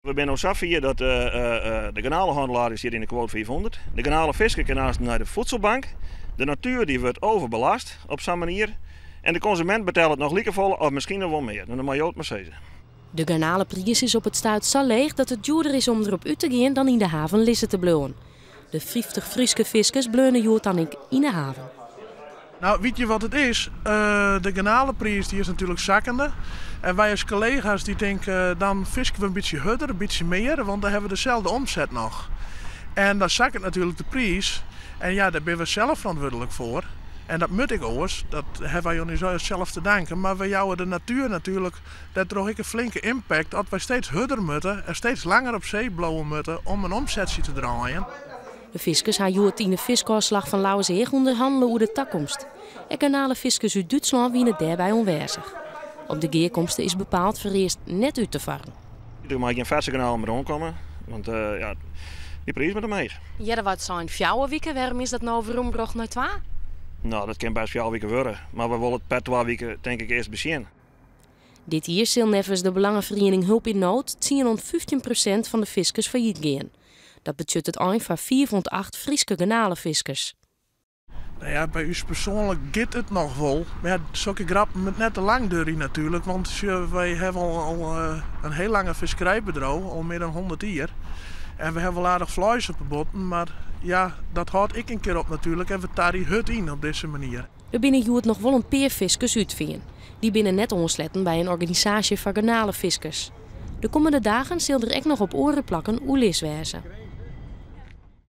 We binne no safier dat de garnalehannelaar stiet yn de quote 500. De garnalefisker kin aanst nei de voedselbank. De natuer dy wurdt overbelast op sa'n manier. En de konsument betellet noch likefolle of miskien noch wol mear. Dan moatte jo it mar sizze. De garnalepriis is op it stuit sa leech dat it djoerder is om derop út te gean dan yn de haven lizze te bliuwen. De 50 Fryske fiskers bleaune hjoed dan ek yn de haven. Nou, weet je wat het is? De garnalenprijs die is natuurlijk zakkende. En wij als collega's die denken, dan fisken we een beetje harder, een beetje meer, want dan hebben we dezelfde omzet nog. En dan zakt natuurlijk de prijs. En ja, daar ben we zelf verantwoordelijk voor. En dat moet ik oors, dat hebben wij ons zelf te danken. Maar we jouwen de natuur natuurlijk, dat droeg ik een flinke impact, dat wij steeds harder moeten en steeds langer op zee blowen moeten om een omzetje te draaien. De fiskers ha hjoed yn de fiskôfslach fan Lauwerseach ûnderhannele oer de takomst. Ek garnalefiskers út Dútslân wiene dêrby oanwêzich. Op de gearkomste is bepaald foarearst net út te farren. Der mei gjin ferse garnalen mear oankomme, want ja, dy priis moat omheech. Earder waard sein 4 wiken, wêrom is dat no werombrocht nei 2? Nou, dat kin bêst 4 wiken wurde, mar we wolle it per 2 wiken tink ik earst besjen. Dit jier sil neffens de belangeferiening Hulp in Nood 10 oant 15% fan de fiskers fallyt gean. Dat betsjut it ein foar 5 oant 8 Fryske garnalefiskers. Nou ja, by ús persoanlik giet it noch wol. Mar ja, sokke grappen moat net te lang duorje natuerlik, want sjoch, wy hawwe al in hiel lange fiskerijbedriuw, al mear dan 100 jier. En we hawwe wol aardich fleis op de botten, mar ja, dat hâldt ek in kear op natuerlik en we tarje hurd yn op dizze manier. Der binne hjoed noch wol in pear fiskers útfearn. Dy binne net oansletten by in organisaasje foar garnalefiskers. De kommende dagen sil der ek noch op oare plakken oerlis wêze.